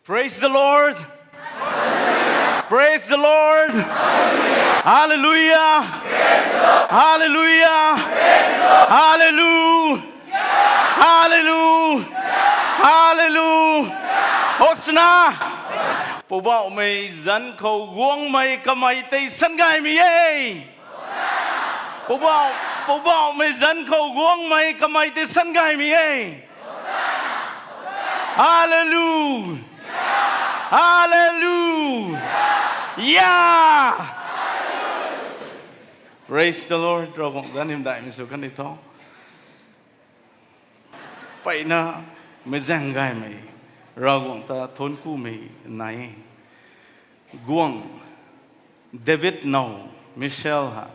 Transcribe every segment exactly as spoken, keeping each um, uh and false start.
Praise the Lord. Praise the Lord. Hallelujah. Hallelujah. Hallelujah. Hallelujah. Hallelujah. Hosanna. Poubauhmei zanc khou guangmei kamei tei sanggaymei e. Poubauh, Poubauhmei zanc khou guangmei kamei tei sanggaymei e. Hallelujah! Hallelujah! Praise the Lord. Ravguangc zanc hymdaihmei sw kan di tho. Mpeyna meic zaeng gaymei Ravguangc ta thuanc kumei nai e. Guangc David now Michal ha.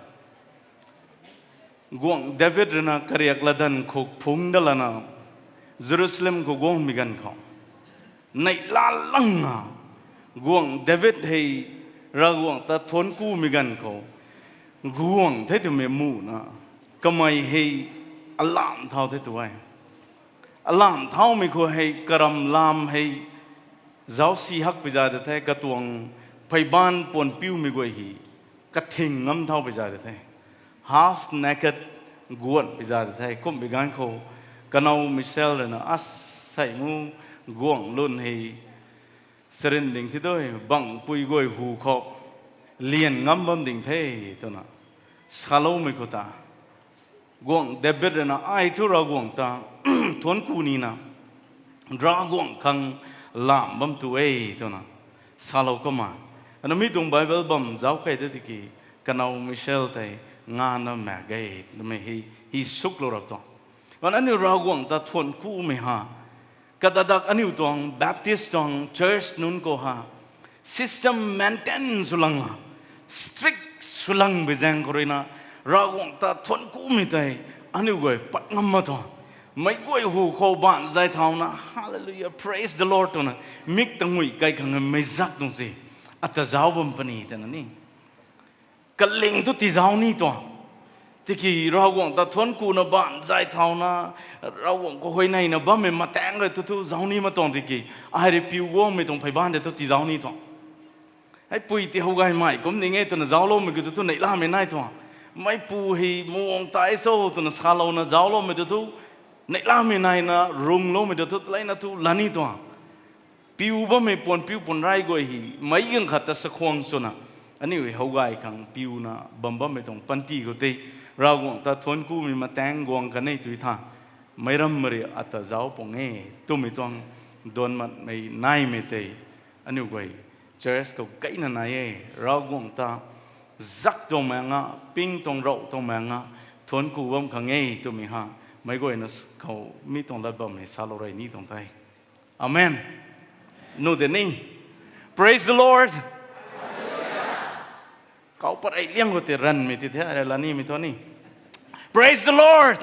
Guangc David rui na kariak latdanv khuk phungc da lana Jerusalem khou guangmei ganv khou, neihla langna, guangc David hei Ravguangc ta thuanc kumei ganv khou, guangc the twmei muhna, kamei hei alam thau the tu e. Alam thaumei khou hei karam lam hei zaucsi hakpui za de the, katuang pheybaanv puan piumei guay hei kathing ngam thaupui za de the. Half naked guanhpui za de the. Kumhmei ganv khou kanow Michal rui na, asei mu, guangc lun hei sarin ding thi dui, bangpui guay hu khou lian ngam bam ding the, twna saloumei khou ta, guangc David rui na, ai thu Ravguangc ta thuanc ku nina, Ravguangc khang lam bam tu e, twna salou kumna, ana mi tuang Bible bam zauc key de tiki, kanow Michal tei ngana mak ge, twmei hei, hei suklou rap tuang. Kan aniu Ravguangc ta thuanc kumei ha, kadadak aniu tuang Baptist tuang church nunc khou ha, system maintain sw lang la, strict sw lang bi zaeng khou rui na, Ravguangc ta thuanc kumei tei aniu guay pat ngam ma tuang. Meic guay hu khou baanc zay thauna, Hallelujah, praise the Lord, twna mik ta ngui kai khang mei zak tuang se, ata zauc bam puni twna ni. Kaling thu tizauc ni tuang. Tiki Ravguangc ta thuanc kuna baanc zay thauna, Ravguangc khou huayneyna bammei mataeng gay thu thu zauc ni ma tuang tiki, ai rui piu guangmei tuang pheybaanv de thu tizauc ni tuang. Hei pui ti how gaymei kum ning e twna zaucloumei kiu thu thu neihlamei nai tuang. Meipu hei muang tai so twna salouna zaucloumei tu thu, neihlamei naina rungloumei tu thu taleina thu la ni tuang. Piu bammei puan piu puan rai guay hei meic ganv khat ta sakhwang swna, aniu hei how gay khang piuna bam bammei tuang panty khou tei, Ravguangc ta thuanc kumei mataeng guang kan e tui tha, meic ram mari ata zauc pung e, twmei tuang duanc matmei naimei tei, aniu guay church khou kaina nai e, Ravguangc ta zak tuang maeng a, ping tuang rauh tuang maeng a, thuanc ku bam khang e twmei ha, meic guayna khou mi tuang lat bammei salou rey ni tuang the. Amen. Nu de ni. Praise the Lord. Kau pat ei liang khou tei ranmei ti the, la nimei thu ni. Praise the Lord.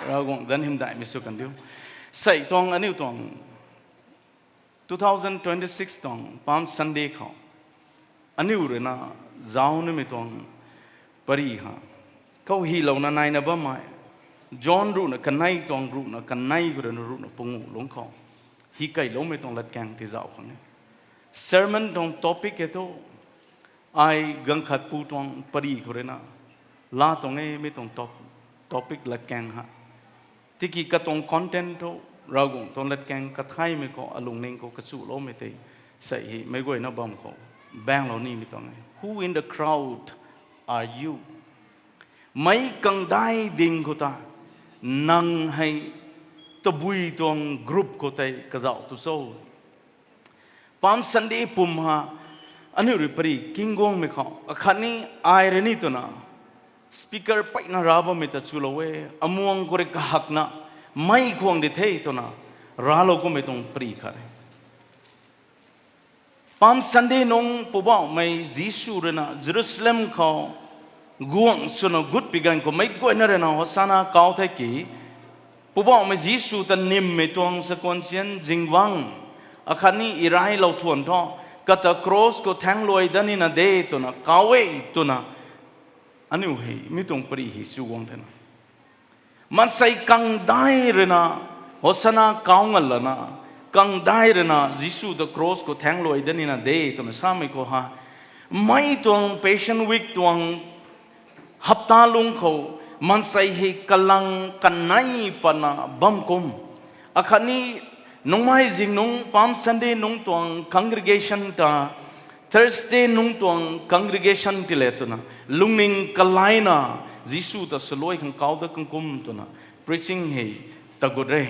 Ravguangc zanc hymdaihmei sw kan diu. Sei tuang aniu tuang two thousand twenty-six tuang Palm Sunday khou, aniu rui na zauc nimei tuang pary ha, khou hylouna naina bammei, John ruhna kanei tuang ruhna kanei khou rui na ruhna panguh lungc khou, hy keyloumei tuang latkaeng tei zauc khang e. Sermon tuang topic e thu, ai ganv khat pu tuang pary khou rui na la tuang e mi tuang top-, topic latkaeng ha. Tiki katuang content thu, Ravguangc tuang latkaeng kathaymei khou alungning khou kachuloumei tei, sei hei meic guayna bam khou baenglou nimei tuang e. Who in the crowd are you? Meic kangdai ding khou ta, nang hei tabui tuang group khou tei kazauh tu cho? Palm Sunday pum ha, aniu rui pary king guangmei khou, akhatni ai rui ni twna speaker peyna ra bammei ta chulou e, amuang khou rui kahakna mei khwang di the twna raclou kummei tuang pary khat re. Palm Sunday nung Poubauhmei Jisu rui na Jerusalem khou guangc swna gut pi ganv khou meic guayna rui na Hosanna kau the ki, Poubauhmei Jisu ta nymmei tuang sakuan sian zingbangc, akhatni i railou thuan thu, kata cross khou thaengluai dat nina de twna kau e twna, aniu hei mi tuang pary hei sw guang thena. Maansei kangdai rui na Hosanna kau ngal lana, kangdai rui na Jisu ta cross khou thaengluai dat nina de twna samei khou ha, mei tuang Passion Week tuang hapta lungc khou maansei hei kalang kanei patna bam kum, akhatni nungmei zing nungc Palm Sunday nungc tuang congregation ta Thursday nungc tuang congregation ti le twna lungning kalaina Jisu ta swluai khang kau dat khang kum twna preaching hei tagut re.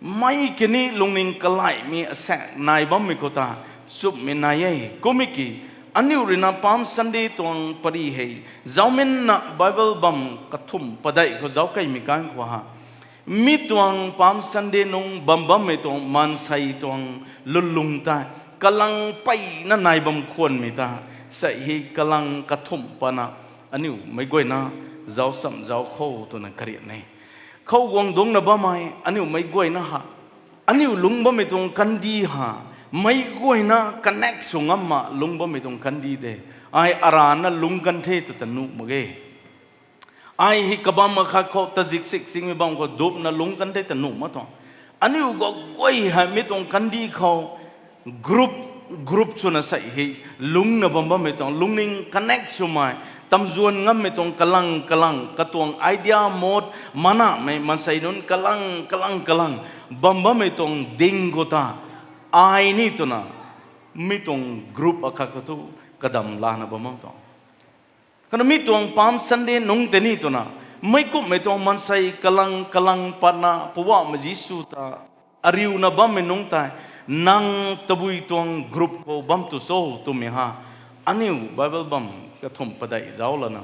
Mei kini lungning kalaimei asaekc nai bammei khou ta chumhmei nai e. Kummei ki, aniu rui na Palm Sunday tuang pary hei zauminna Bible bam kathumh padeih khou zauc keymei kan khou ha, mi tuang Palm Sunday nungc bam bammei tuang maansei tuang lwnlung tei kalang peyna nai bam khwanmei ta sei hei kalang kathumh patna aniu meic guayna zauc cham zauc khou twna karian e. Khou guang dungcna bammei aniu meic guayna ha, aniu lungc bammei tuang kandih ha, meic guayna connect sw ngamna lungc bammei tuang kandih de. Ai arana lungc kan the ta ta nuh mak ge. Ai hei kabam akhat khou tazik sik singmei bam khou dupna lungc kan the ta nuh mak tuang. Aniu guay hei mi tuang kandih khou group, group swna sei hei lungcna bam bammei tuang lungning connect swmei, tamzuan ngammei tuang kalang kalang katuang idea mode manamei maansei nunc kalang kalang kalang bam bammei tuang ding khou ta ai ni twna mi tuang group akhat khou thu kadam lana bam bam tuang. Kana mi tuang Palm Sunday nungc tei ni twna meic kumhmei tuang maansei kalang kalang patna Poubauhmei Jisu ta ariuna bammei nungc tei nang tabui tuang group khou bam tu cho twmei ha, aniu Bible bam kathumh padeih zauc lana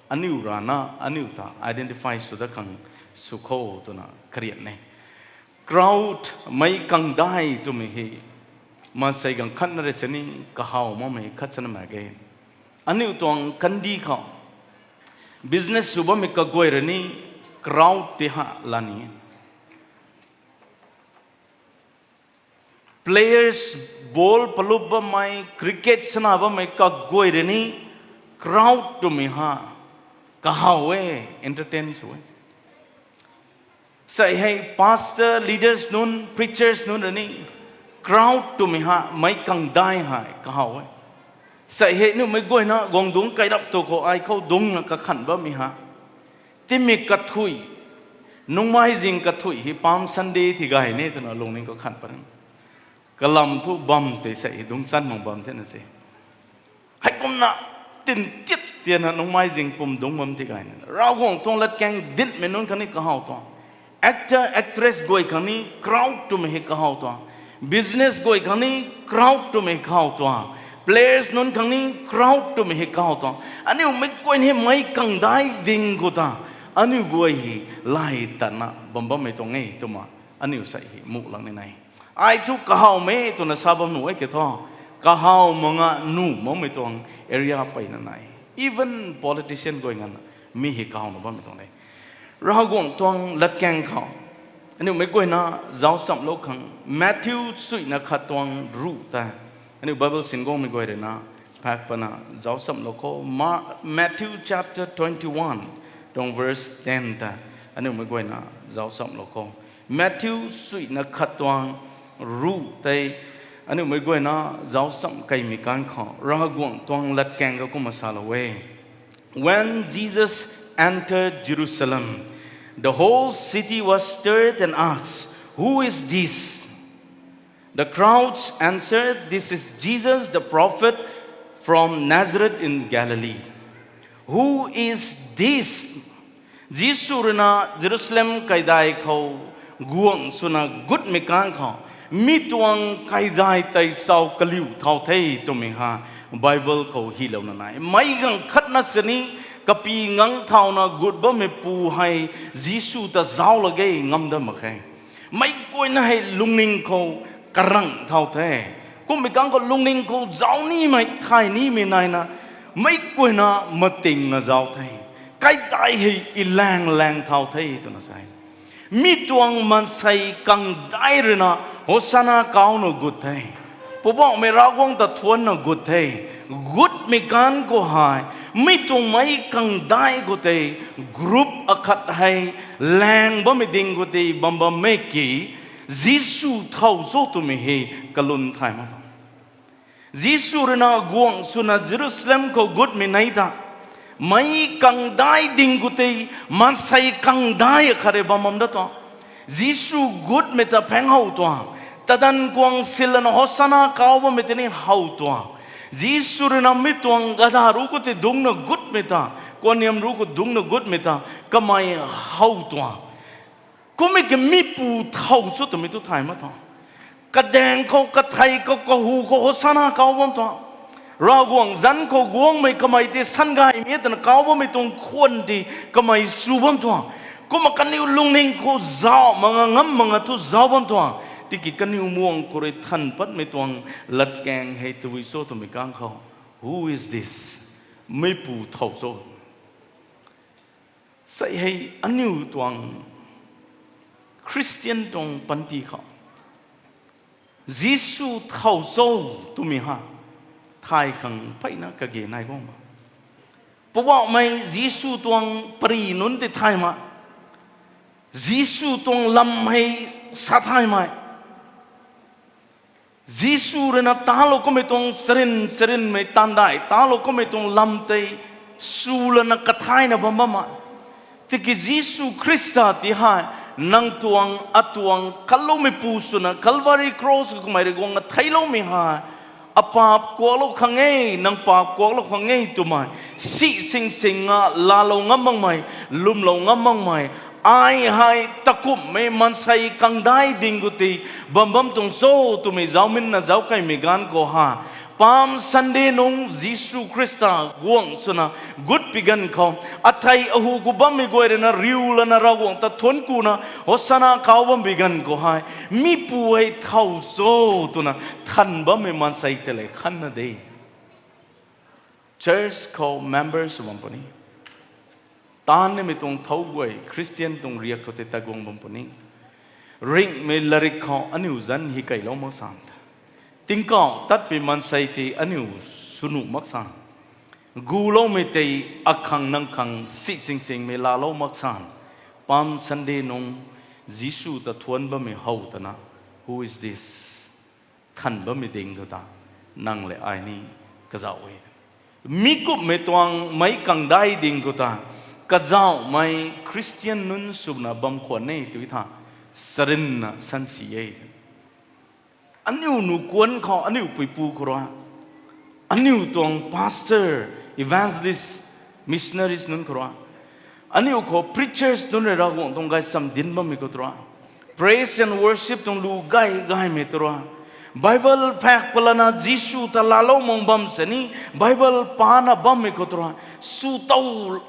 aniu rana aniu ta identify sw dat khang sw khou twna karian e. Crowd meic kangdai twmei hei maansei ganv khatna rui sini kahaw makmei khat sana mak ge. Aniu tuang kandih khou business sw bammei kaguay rui ni crowd ti ha la ni. Players, ball palup bammei, cricket sana bammei kaguay rui ni crowd twmei ha kahaw e, entertain sw e. Sei hei pastor, leaders nunc, preachers nunc rui ni crowd twmei ha meic kangdai hei kahaw e. Sei hei numei guayna guang dungc kai rap tu khou ai khou dungcna kakhanh bammei ha, timik kathuih, nungmei zing kathuih hei Palm Sunday ti gay ni twna lungning khou khanh pat kalam thu bam tei sei hei dungc chan mak bam thena se. Heikumna tin tit tiana nungmei zing pum dungc bam ti gay na Ravguangc tuang latkaeng dinmei nunc khang ni kahaw tuang. Actor, actress guay khang ni crowd twmei hei kahaw tuang. Business guay khang ni crowd twmei hei kahaw tuang. Players nunc khang ni crowd twmei hei kahaw tuang. Aniu meic guay ni meic kangdai ding khou ta aniu guay hei lay tatna bam bammei tuang e twna aniu sei hei muh lang ni nai. Ai thu kahawmei twna sa bam nuh e ke thu, kahaw mak nga nuh makmei tuang area peyna nai. Even politician guay nganvna mi hei kahawna bammei tuang de. Ravguangc tuang latkaeng khou aniu meic guayna zauc chamlou khang Matthew suina khat tuang ruh tei aniu Bible sin guangmei guay rui na pak pana zauc chamlou khou, Ma- Matthew chapter twenty-one tuang verse ten tei aniu meic guayna zauc chamlou khou. Matthew suina khat tuang ruh tei aniu meic guayna zauc cham keymei kan khou Ravguangc tuang latkaeng khou kumna salou e. When Jesus entered Jerusalem, the whole city was stirred and asked, "Who is this?" The crowds answered, "This is Jesus, the prophet from Nazareth in Galilee." Who is this? Jisu rui na Jerusalem kaidai khou guang swna gutmei kan khou, mi tuang kaidai tei sau kaliu thau the twmei ha Bible khou hylouna nai. Meic ganv khatna sini kapi ngang thauna gut bammeipu hei Jisu ta zauc lak ge ngam dat mak khe. Meic guayna hei lungning khou karang thau the. Kummei kan khou lungning khou zauc nimei thay nimei naina meic guayna matingna zauc the. Kaidai hei i lang lang thau the twna sa e. Mi tuang maansei kangdai rui na Hosana kauna gut the. Poubauhmei Ravguangc ta thuanna gut the. Gutmei kan khou hei mi tuang meic kangdai khou tei group akhat hei lang bammei ding khou tei bam bammei ki Jisu thow cho twmei hei kalum thay mak tuang. Jisu rui na guangc swna Jerusalem khou gutmei nei ta, meic kangdai ding khou tei maansei kangdai khat rui bam bam da tuang. Jisu gutmei ta phaeng how tuang. Tadanv kuang silana Hosana kau bammei tei ni how tuang. Jisu rui na mi tuang gadha ruc khou tei dungcna gutmei ta, kuanniam ruc khou dungcna gutmei ta, kamei how tuang. Kummei ki mipu thow cho twmei tu thay mak tuang. Kadaeng khou, kathei khou, kahu khou Hosana kau bam tuang. Ravguangc zanc khou guangmei kamei tei sangaymei twna kau bammei tuang khwan tei kamei sw bam tuang. Kumna kaniw lungning khou zauh mak nga, ngam mak nga thu zauc bam tuang. Tiki kaniw muang khou rui than patmei tuang latkaeng hei tabui cho twmei kang khou, Who is this? Mipu thow cho. Sei hei aniu tuang Christian tuang panty khou Jisu thow cho twmei ha thay khang mpeyna kage nai guang ma. Poubauhmei Jisu tuang pary nunc tei thaymei, Jisu tuang lam hei sa thaymei, Jisu rui na talou kummei tuang charyn charynmei taanvdaih talou kummei tuang lam tei swlana kathayna bam bammei. Tiki Jisu Khrista tei hei nang tuang, atuang kalloumeipu swna Calvary Cross khou kamei rui guangna theicloumei hei, apaap kuaklou khang e, nang paap kuaklou khang e twmei, si sing sing nga laalou ngam makmei, lwmlou ngam makmei, ai hei takumhmei maansei kangdai ding khou tei bam bam tuang cho twmei zauminna zauc kaimei ganv khou ha, Palm Sunday nungc Jisu Khrista guangc swna gutpui ganv khou, athei ahu khou bammei guay rui na riu lana Ravguangc ta thuanc kuna Hosana kau bambi ganv khou hei, mipu hei thow cho twna than bammei maansei tei le khanna de. Church khou member sw bam puni, taanv nimei tuang thouc guay Christian tuang riak khou tei ta guang bam puni, ringhmei larik khou aniu zanc hi keylou mak san, tingkauh tatpui maansei tei aniu swnuh mak san, guloumei tei akhang nang khang si sing singmei laalou mak san, Palm Sunday nungc Jisu ta thuanc bammei how twna, Who is this? Than bammei ding khou ta nang le ai ni kazauh e. Mi kumhmei tuang meic kangdai ding khou ta kazauhmei Christian nunc swna bam khwan e tw tha, charynna sansi e. Aniu nuh kuanc khou, aniu puipu khou rui, aniu tuang pastor, evangelist, missionaries nunc khou rui, aniu khou preachers nunc rui Ravguangc tuang gaysam dinc bammei khou tu rui, praise and worship tuang lu gay gaymei tu rui, Bible phak palana Jisu ta laalou mang bam sini, Bible pana bammei khou tu rui, sw tow,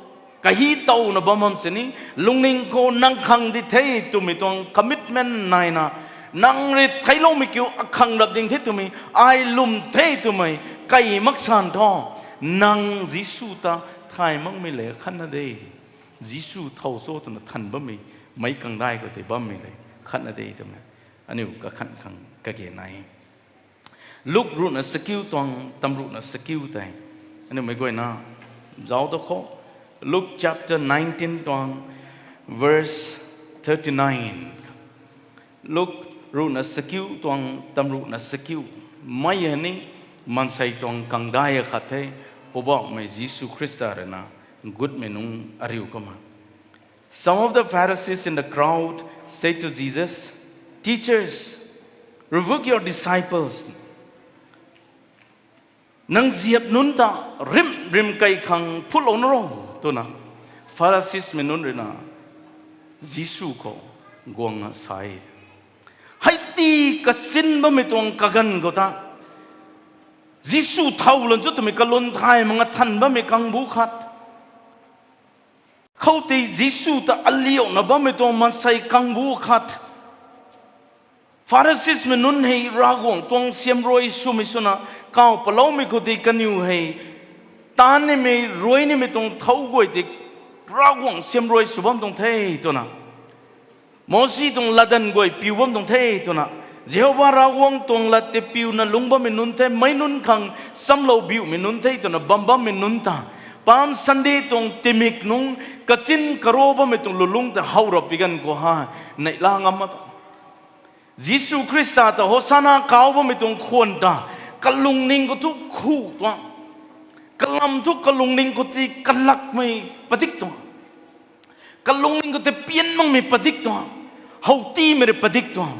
kahi towna bam bam sini, lungning khou nang khang di the twmei tuang commitment naina, nang rui theicloumei kiu akhang rap ding the twmei, ai lwm the twmei, kai mak san thu, nang Jisu ta thay makmei le khatna de. Jisu thow cho twna than bammei, meic kangdai khou tei bammei le khatna de twmei, aniu kakhan khang kage nai. Luk ruhna sakiu tuang tamruhna sakiu tei aniu meic guayna zauc ta khou, Luke chapter nineteen tuang verse thirty nine. Luk ruhna sakiu tuang tamruhna sakiu. Mei hei ni maansei tuang kangdai akhat the, Poubauhmei Jisu Khrista rui na gutmei nungc ariu kumna. Some of the Pharisees in the crowd said to Jesus, Teachers, rebuke your disciples. Nang ziap nunc ta rimh rimh kei khang phutlou na ro, twna Phariseesmei nunc rui na Jisu khou guangna sa e. Hei ti kasin bammei tuang kaganv khou ta Jisu thow lan cho twmei kalum thay mak nga than bammei kangbu khat. Khoutei Jisu ta aliuna bammei tuang maansei kangbu khat. Phariseesmei nunc hei Ravguangc tuang siamruai swmei swna kaw paloumei khou tei kaniw hei taanv nimei, ruai nimei tuang thouc guay tei Ravguangc siamruai sw bam tuang the twna, Mousi tuang latdanv guay piu bam tuang the twna, Jihova Ravguangc tuang lat tei piuna lungc bammei nunc the, meic nunc khang chamlou biumei nunc the twna bam bammei nunc ta, Palm Sunday tuang timik nungc kachin karo bammei tuang lulungc ta how rap pi ganv khou ha, neihla ngam mak tuang. Jisu Khrista ta Hosana kau bammei tuang khwan ta, kalungning khou thu khu tuang, kalam thu kalungning khou ti kalakmei padik tuang, kalungning khou ti pian makmei padik tuang, howtimei rui padik tuang.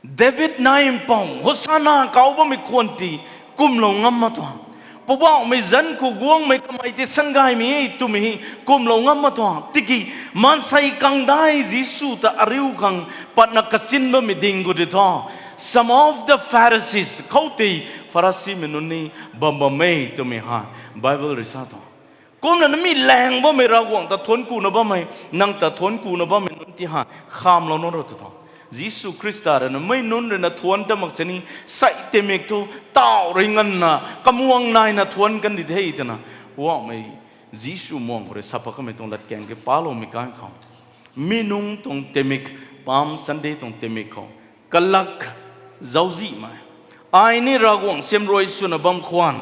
David nai mpouh Hosana kau bammei khwan ti kumlou ngam mak tuang. Poubauhmei zanc khou guangmei kamei ti sangaymei e twmei hei kumlou ngam mak tuang. Tiki maansei kangdai Jisu ta ariu khang patna kachin bammei ding khou ti thu, some of the Pharisees, khoutei Pharisimei nunc ni bam bam e twmei hei Bible rui sa tuang. Kumna na mi laeng bammei Ravguangc ta thuanc kuna bammei, nang ta thuanc kuna bammei nunc ti hei khamlou na ro tw tuang. Jisu Khrista rui na mei nunc rui na thuanc ta mak sini, sei timik thu tauh rui nganvna kamuang naina thuanc kan di the twna, Poubauhmei Jisu muang khou rui sa pat kamei tuang latkaeng ke paloumei kan khou, mi nungc tuang timik, Palm Sunday tuang timik khou, kalak zauczihmei, ai ni Ravguangc siamruai swna bam khwan,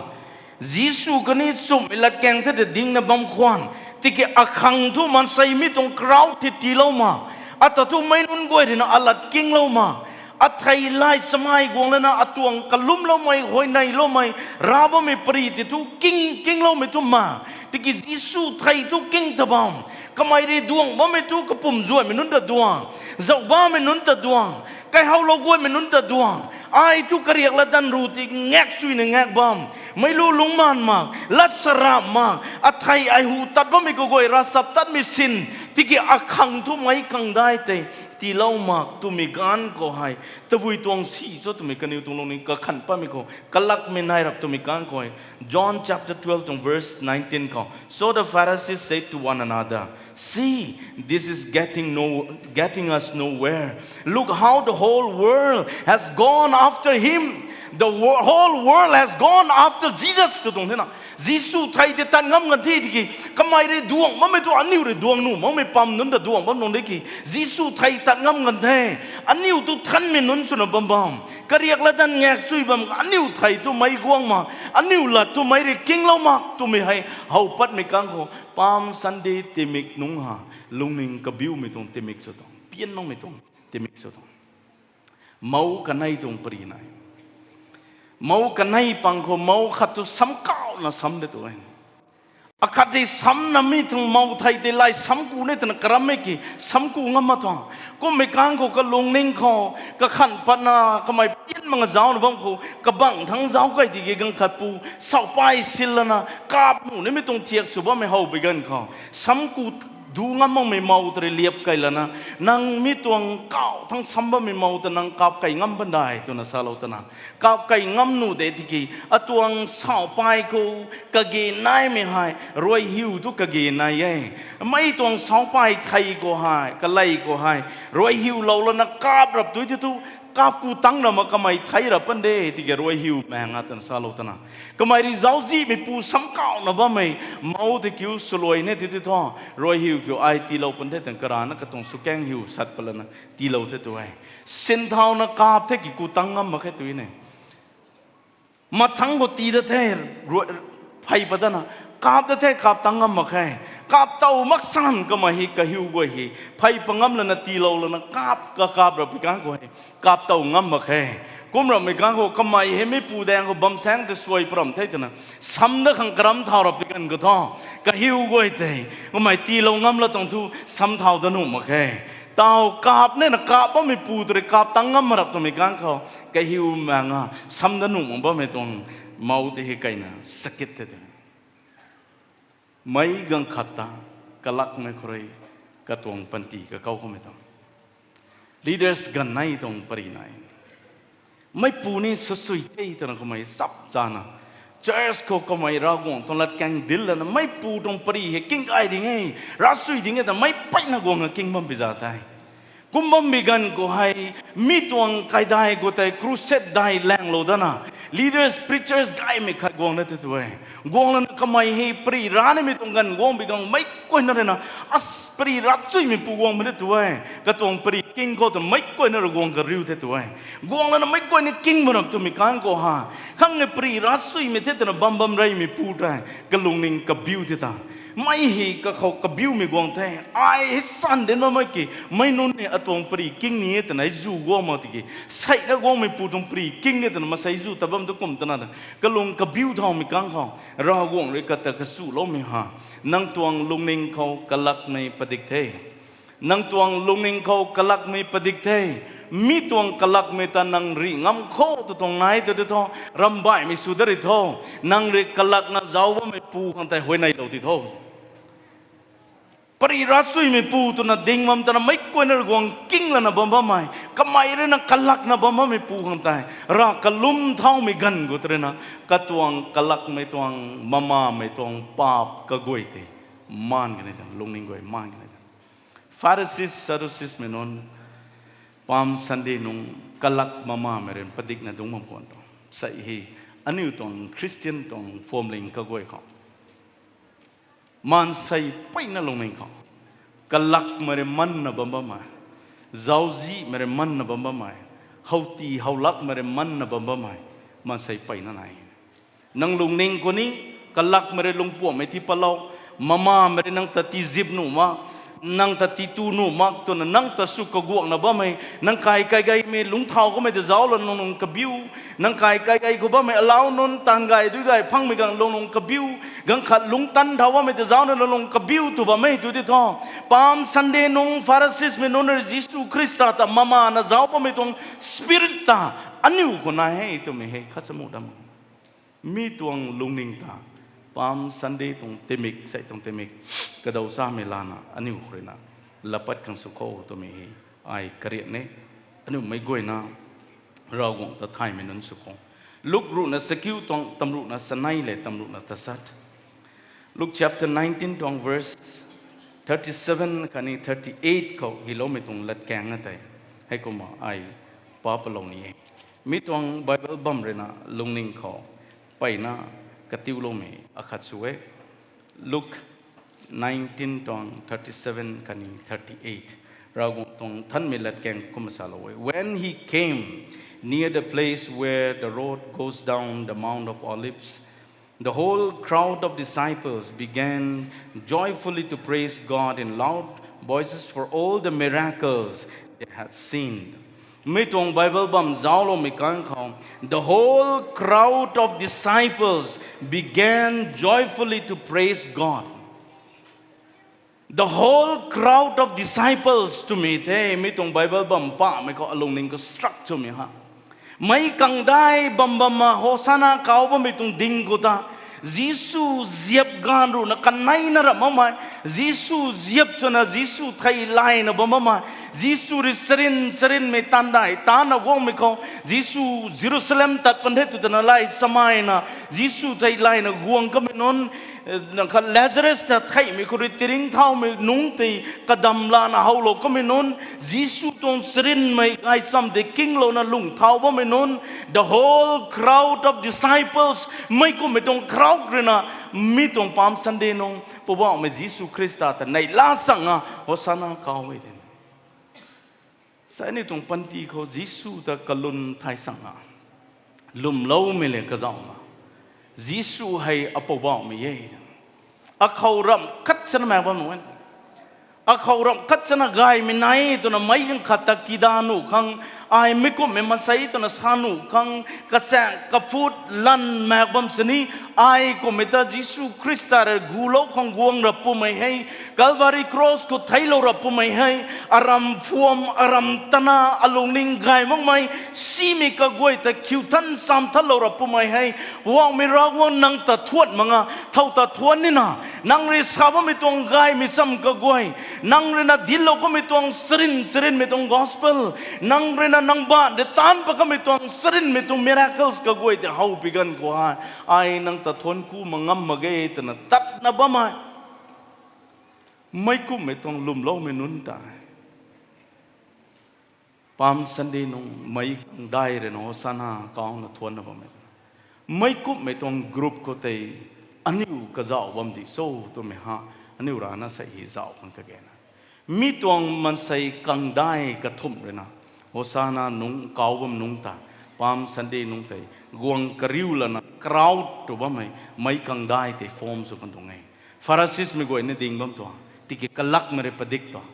Jisu kaniw chumhmei latkaeng the ta dingna bam khwan, tiki akhang thu maansei mi tuang crowd thei tiilou mak, ata thu meic nunc guay rui na alat kinglou mak, athei lay chamei guang lana atuang kalumloumei, huayneyloumei, rav bammei pary tei thu king kingloumei thu mak, tiki Jisu thei thu king ta bam, kamei rui duang bammei thu kapumc zuanmei nunc ta duang, zauc bammei nunc ta duang, kaihowlou guanmei nunc ta duang, ai thu kariak latdanv ru ti ngak suina ngak bam, meic lu lungcmaanv mak, lat saramh mak, athei ai hu tat bammei kaguay ravchaptatmei sin, tiki akhang thu meic kangdai tei tiilou mak twmei ganv khou hei, tabui tuang si cho twmei kaniw tuang lungning kakhan patmei khou kalakmei nai rap twmei ganv khou hei, John chapter twelve tuang verse nineteen khou, So the Pharisees said to one another, See, this is getting no, getting us nowhere. Look how the whole world has gone after him. The wo-, whole world has gone after Jesus, tw tuang the na. Jisu thei tei tat ngam kan the tiki, kamei rui duang bammei thu aniu rui duang nuh makmei pam nunc ta duang bam nung de ki, Jisu thei tat ngam kan the. Aniu tu thanmei nunc swna bam bam, kariak latdanv ngak sui bam, aniu thei tu meic guang mak, aniu lat tu meic rui kinglou mak twmei hei how patmei kan khou, Palm Sunday timik nungc ha, lungning kabiumei tuang timik sw tuang, pian makmei tuang timik sw tuang. Mou kanei tuang pary nai. Mou kanei pang khou mou khat tu sam kauna sam de tu e. Akhat rui samna mi tuang mou thei tei lay sam ku ne twna karammei ki, sam ku ngam mak tuang. Kummei kan khou kalungning khou kakhan patna, kamei pian mak nga zaucna bam khou kabangc thangc zauc key tiki ganv khat pu, saupay sin lana kap nuh nimei tuang thiak sw bammei how bi ganv khou, sam ku du ngam makmei mou ta rui liap key lana, nang mi tuang kauh thangc sam bammei mou ta nang kap key ngam ban dai twna salou twna, kap key ngam nuh de tiki, atuang saupay khou kage naimei hei ruaihiu tu kage nai e. Mei tuang saupay thei khou hei, kalei khou hei, ruaihiu lou lana kap rap tu ti thu, kap ku tang ra mak kamei thei rap pan de tiki ruaihiu maeng a twna salou twna, kamei rui zauczihmeipu sam kauna bammei mou tei kiu swluai ne ti ti thu, ruaihiu kiu ai tiilou pan the twna karana katuang swkaeng hiu sat pat lana tiilou the tu e. Sinthauna kap the ki ku tang ngam mak khe tu ne. Mathangc khou tii dat the, rui, phey pat dana, kap dat the, kap tang ngam mak khe. Kap tow mak san kamei hei kahiu guay hei phey pat ngam lana tiilou lana kap, kakap rap bi kan khou hei kap tow ngam mak khe. Kum rammei kan khou kamei hei mipu daeng khou bam saeng tei suai param the twna, sam dat khang karam thau rap bi kan khou thu, kahiu guay tei kamei tiilou ngam la tuang thu sam thau dat nuh mak khe. Taw kap nena kap bammeipu tu rui kap tang ngam mak rap twmei kan khou, kahiu maeng a sam dat nuh mak bammei tuang mou tei hei keyna sakit the tu. Meic ganv khat ta kalakmei khou rui katuang panty kakau khoumei tuang, leaders ganv nei tuang pary nai. Meipu ni sasui the twna kamei chap chana, church khou kamei Ravguangc tuang latkaeng dil lana meipu tuang pary hei king gay ding e, ravsui ding e ta meic peyna guang a king bam pi za the. Kum bam bi ganv khou hei, mi tuang kaidai khou tei crusade dai laenglou dana, Leaders, preachers gaymei khat guang na te tu e. Guang lana kamei hei pari ra nimei tuang ganv guang bi gang meic guayna rui na, as pari ra chuimei pu guang mei te tu e. Katuang pari king khou twna meic guayna rui guang kariu te tu e. Guang lana meic guayna king bam rap twmei kan khou ha, khang e pari ra chuimei the twna bam bam reymei pu tei kalungning kabiu the ta. Mei hei kakhou kabiumei guang the. Ai hei san dinc bammei ki, mei nunc ni atuang pari king ni e twna hei zu guang mak tiki, seina guangmei pu tuang pari king e twna masei zu ta bam tu kum twna ta kalung kabiu thaumei kan khou, Ravguangc rui kata kasuloumei ha, nang tuang lungning khou kalakmei padik the. Nang tuang lungning khou kalakmei padik the. Mi tuang kalakmei ta nang rih ngam kho tw tuang nai tw di tho. Rambaihmei sw da ri tho. Nang rui kalakna zauc bammei pu khang tei huayneylou ti tho. Pari ra chuimei pu twna ding bam tana meic guayna rui guang king lana bam bammei, kamei rui na kalakna bam bammei pu khang tei, rav kalum thaumei ganv khou tei rui na, katuang kalakmei tuang, mamamei tuang paap kaguay tei maan kan e ta, lungning guay maan kan e ta. Pharisees, Sadduceesmei nunc, Palm Sunday nung kalak mamamei rui padikna dungc bam khwan tu, sei hei aniu tuang Christian tuang phuamling kaguay khou maansei peyna lungning khou kalakmei rui manna bam bammei, zauczihmei rui manna bam bammei, howti howlakmei rui manna bam bammei, maansei peyna nai. Nang lungning khou ni kalakmei rui lungpuammei ti patlou, mamamei rui nang ta tizip nuh mak, nang ta titu nuh mak twna nang ta sw kaguangna bammei, nang kai kai gaymei lungcthau kamei ta zauc lana lungning kabiu, nang kai kai gay khou bammei alau nunc taanv gay dui gay phangmei gang lungning kabiu, ganv khat lungctan thau bammei ta zauc lana lungning kabiu tw bammei tu di tho. Palm Sunday nung Phariseesmei nunc rui Jisu Khrista ta mamana zauc bammei tuang spirit ta aniu khou nai e twmei hei khat chamu dam. Mi tuang lungning ta Palm Sunday tuang timik, sei tuang timik, kadaw chamei lana aniu khou rui na lapat khang sw kho twmei hei ai karian e. Aniu meic guayna Ravguangc ta thaymei nunc sw kho. Luk ruhna sakiu tuang tamruhna sanei le tamruhna tasat, Luke chapter nineteen tuang verse thirty-seven khatni thirty-eight khou hyloumei tuang latkaeng na tei, heikumna ai pa palou ni e. Mi tuang Bible bam rui na lungning khou peyna katiuloumei akhat sw e. Luke nineteen tuang thirty-seven khatni thirty-eight. Ravguangc tuang thanmei latkaeng kumna salou e. When he came near the place where the road goes down the Mount of Olives, the whole crowd of disciples began joyfully to praise God in loud voices for all the miracles they had seen. Mi tuang Bible bam zaucloumei kan khou, the whole crowd of disciples began joyfully to praise God. The whole crowd of disciples twmei the, mi tuang Bible bam pamei khou alungning khou struck twmei ha. Meic kangdai bam bam ma Hosanna kau bammei tuang ding khou ta, Jisu ziap ganv ruhna kaneina ram bammei, Jisu ziap swna Jisu thei layna bam bammei, Jisu rui sarin sarinmei taanv dai taanna guangmei khou, Jisu Jerusalem tat pan the tw tana lay samaina, Jisu thei layna guang kamei nunc, nang khat Lazarus ta theihmei khou rui tiringc thaumei nungc tei kadam lana howlou kamei nunc, Jisu tuang sarinmei gaychamv tei kinglouna lungc thau bammei nunc, the whole crowd of disciples, meic kumhmei tuang crowd rui na, mi tuang Palm Sunday nung Poubauhmei Jisu Khrista ta neihla sangna Hosanna kau e tei. Sa aniu tuang panty khou Jisu ta kalum thay sangna lwmloumei le kazauhna, Jisu hei aPoubauhmei e. Akhou ramh khat chana maek bam nuh e. Akhou ramh khat chana gaymei nai twna meic ganv khat ta kida nuh khang, ai mi kumhmei maansei twna sa nuh khang, kachaeng kaphut lan maek bam sini, ai kumhmei ta Jisu Khrista rui gulou khang guang rap pumei hei, Calvary Cross khou theiclou rap pumei hei, aram phuam aram tana alungning gay makmei, simei kaguay ta khiu than sam thatlou rap pumei hei, Poubauhmei Ravguangc nang ta thuan mak nga, thow ta thuan nina, nang rui sa bammei tuang gaymei cham kaguay, nang rui na dinclou kamei tuang sarin sarinmei tuang gospel, nang rui na nang baanc rui taanc pat kamei tuang sarinmei tuang miracles kaguay tei how pi ganv khou hei, ai nang ta thuan ku mak ngam mak ge twna tatna bammei, meic kumhmei tuang lwmloumei nunc ta Palm Sunday nung meic kangdai rui na Hosanna kauna thuanna bammei. Meic kumhmei tuang group khou tei aniu kazauh bam di cho twmei ha, aniu rana sei hei zauh khang kagena. Mi tuang maansei kangdai kathumh rui na, Hosana nungc, kau bam nungc ta, Palm Sunday nungc tei, guang kariu lana crowd tw bammei, meic kangdai tei form sw kan tuang e. Pharisimei guay ni ding bam tuang, tiki kalakmei rui padik tuang.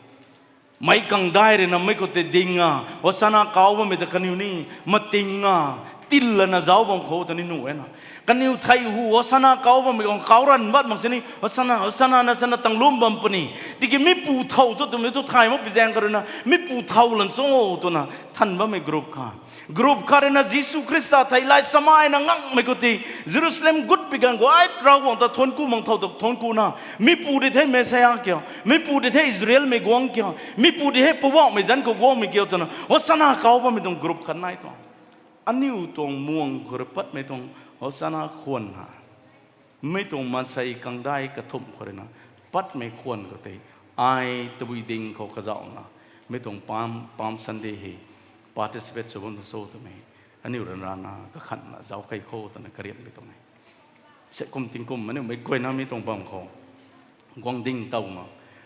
Meic kangdai rui na meic khou tei ding a, Hosana kau bammei ta kaniw ni, mating a, til lana zauc bam khou ta ni nuh e na. Kaniw thei hu, Hosana kau bammei guang kau ranv bat mak sini, Hosana, Hosana na sana tanglum bam puni. Tiki mi pu thow cho twmei tu thay mak pi zaeng kha rui na, mi pu thow lan cho twna than bammei group kha. Group khat rui na Jisu Khrista thei lai samei na ngangmei khou tei, Jerusalem gut pi ganv khou ai Ravguangc ta thuanc ku mang thow ta thuanc ku na, mi pu di the Messiah kiu, mi pu di the Israelmei guangc kiu, mi pu di the Poubauhmei zanc khou guangmei kiu twna Hosana kau bammei tuang group khat nai tuang. Aniu tuang muang khou rui patmei tuang Hosana khwan ha. Mi tuang maansei kangdai kathumh khou rui na patmei khwan khou tei, ai tabui ding khou kazauhna, mi tuang Palm, Palm Sunday hei participate sw bam tuang cho twmei, aniu rana rana kakhanna zauc kei khou twna karianmei tuang e. Sei kum tingkum aniu meic guayna mi tuang bam khou guang ding tawna,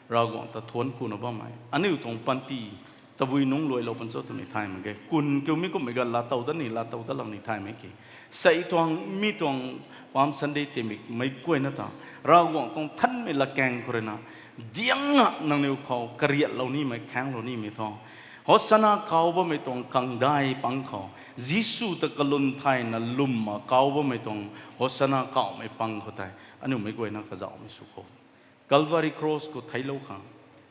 Ravguangc ta thuanc kuna bammei aniu tuang panty tabui nungc luailou pan cho twmei thay mak ge. Kun kiu mi kumhmei ganv laatow dat ni, laatow dat lak ni thay mak ge. Sei tuang mi tuang Palm Sunday timik meic guayna ta, Ravguangc tuang thanmei latkaeng khou rui na, diang a nangniw khou kariatlou nimei, khaenglou nimei thu, Hosana kau bammei tuang kangdai pang khou, Jisu ta kalum thayna lwmna kau bammei tuang Hosana kauhmei pang khou tei aniu meic guayna kazauhmei sw khou, Calvary Cross khou theiclou khang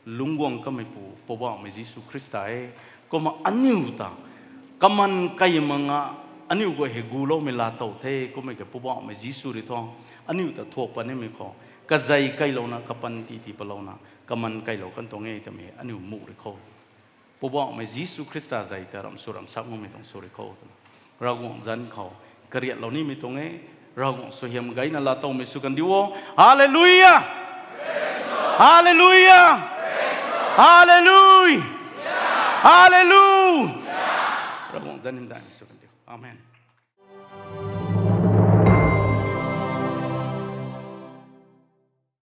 lungc guang kameipu Poubauhmei Jisu Khrista e. Kumna aniu ta kaman kai mak nga, aniu guay hei guloumei laatow the kummei ka Poubauhmei Jisu rui thu aniu ta thuak pat nimei khou, kazei kailouna, kapanty tii patlouna, kaman kailou kan tuang e twmei aniu muh rui khou, Poubauhmei Jisu Khrista zay ta ramh sw ramh sak makmei tuang sw rui khou twna, Ravguangc zanc khou kariatlou nimei tuang e. Ravguangc suaihiam gayna laatowmei sw kan diu o. Hallelujah! Hallelujah! Hallelujah! Hallelujah! Ravguangc zanc hymdaihmei sw kan diu. Amen.